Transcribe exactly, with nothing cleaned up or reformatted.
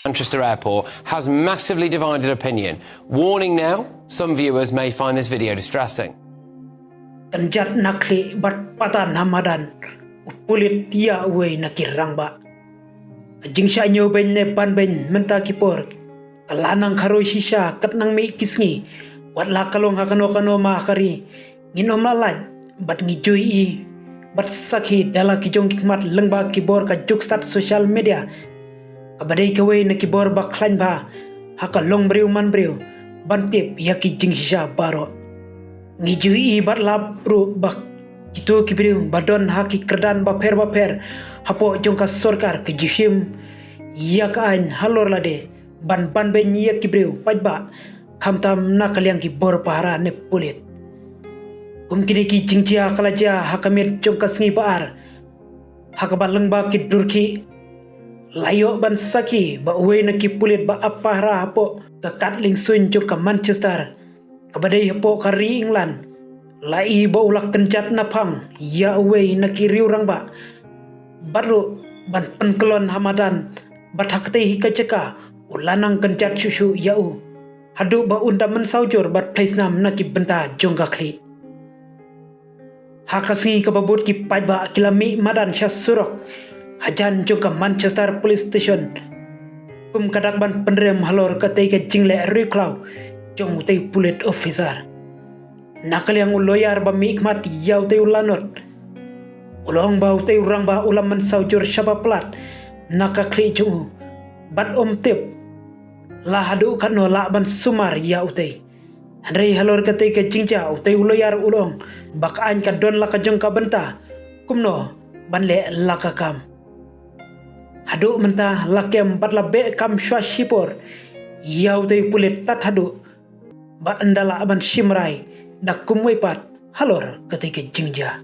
Manchester Airport has massively divided opinion. Warning now, some viewers may find this video distressing. Kynjat na khlieh bad patan ha madan u pulit ïa uwei na ki rangbah. Ka jingshah ñiewbeiñ ne banbeiñ mynta ki por ka la nang kharoi shisha kat nang mih ki sngi. Wat la ka long ha kano kano ma ha ka ri, ngin ym lah lait bad ngi ju ïohi bad sakhi da la ki jong ki khmat lyngba ki bor ka juk stad social media, kaba dei kawei na ki bor ba khlaiñ bha ha ka long briew man briew ban tip ïa ki jingshisha baroh. Ngi ju ïohi bad lap ruh ba kito ki briew ba don ha ki kyrdan bapher bapher hapoh jong ka sorkar ki ju shim ïa ka aiñ halor lade ban banbeiñ ïa ki briew paidbah, khamtam na ka liang ki bor pahara ne pulit. Kum kine ki jingjia ka la jia ha ka miet jong ka sngi ba ar, ha kaba lyngba ki dur khlieh la ïoh ban sakhi ba uwei na ki pulit ba ap pahara hapoh ka kad liengsuiñ jong ka Manchester, kaba dei hapoh ka ri England, la i ba u la kynjat naphang ïa uwei na ki riew rangbah bad ruh ban pynkyllon ha madan bad ha katei hi ka jaka u la nang kynjat shuh shuh ïa u, haduh ba un da mynsaw jur bad phlei snam na ki bynta jong ka khlieh. Ha ka sngi kaba bud ki paidbah ki la mih madan sha surok hajan jong ka Manchester Police Station kum ka dak ban pynrem halor katei ka jingleh riewkhlaw jong utei u pulit officer. Na ka liang u lawyer ba mih khmat ïa utei u lanot u la ong ba utei u rangbah u la mynsaw jur shaba palat na ka khlieh jong u bad ym tip la haduh katno lah ban sumar ïa utei. Hynrei halor katei ka jingjia utei u lawyer u la ong ba ka aiñ ka don la ka jong ka bynta kumno ban leh la ka kam. Haduh mynta la kem bad la beh kam shuwa shipor ïa utei u pulit tad haduh ba ynda lah ban shim rai da kumwei pat halor katei ka jingjia.